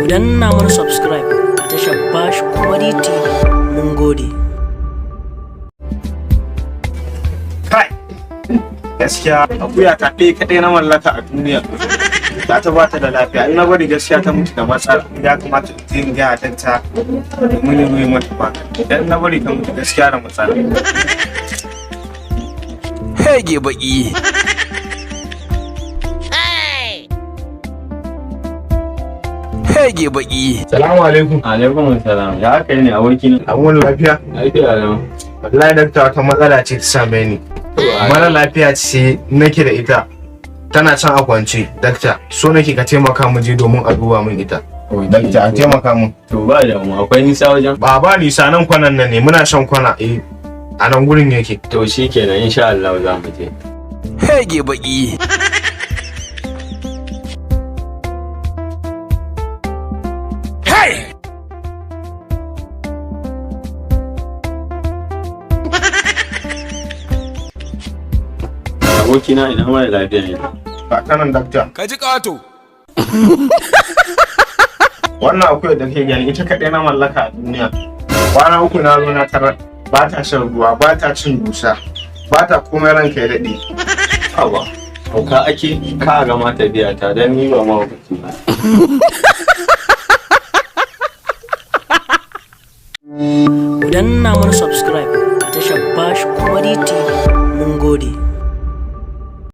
Ku danna mana subscribe a tashar Bash Comedy TV. Mun gode. Kai, gaskiya akuya ta ɗaya kaɗai na mallaka a duniya. Ta ba ta da lafiya, in na bari gaskiya ta mutu da matsala. Ya kamata in je in gaya dakta domin ya yi mata magani. Idan na bari ta mutu, gaskiya da matsala. Hege baki. Hege baki. Salamu alaikum. Alaikum salam. Ya aka yi ne, aboki na? Abun lafiya? Lafiya lau. Wallahi dakta, wata matsala ce ta same ni. Mara lafiya ce nake da ita, tana can a kwance. Dakta, so nake ka taimaka mu je domin a duba min ita. Dakta, a taimaka mun. To, ba da mu akwai nisa wajen? Ba nisa, nan kwanan nan ne, muna shan kwana, eh, a nan gurin yake. To shikenan, insha Allah za mu je. Hege baki. Hey! Aboki na, ina mara lafiya ne? Ba ta nan, dakta. Ka ji ƙato. Wannan akuyar da kake gani, ita kaɗai na mallaka a duniya. Kwana 3 na zo na tarar ba ta shan ruwa, ba ta cin dusa, ba ta komai, ranka ya daɗe. Haba. Hauka ake ka ga ma tafiya ta, dan ni ba mahaukaci ba. Ku danna mana subscribe a tashar Bash Comedy TV. Mun gode.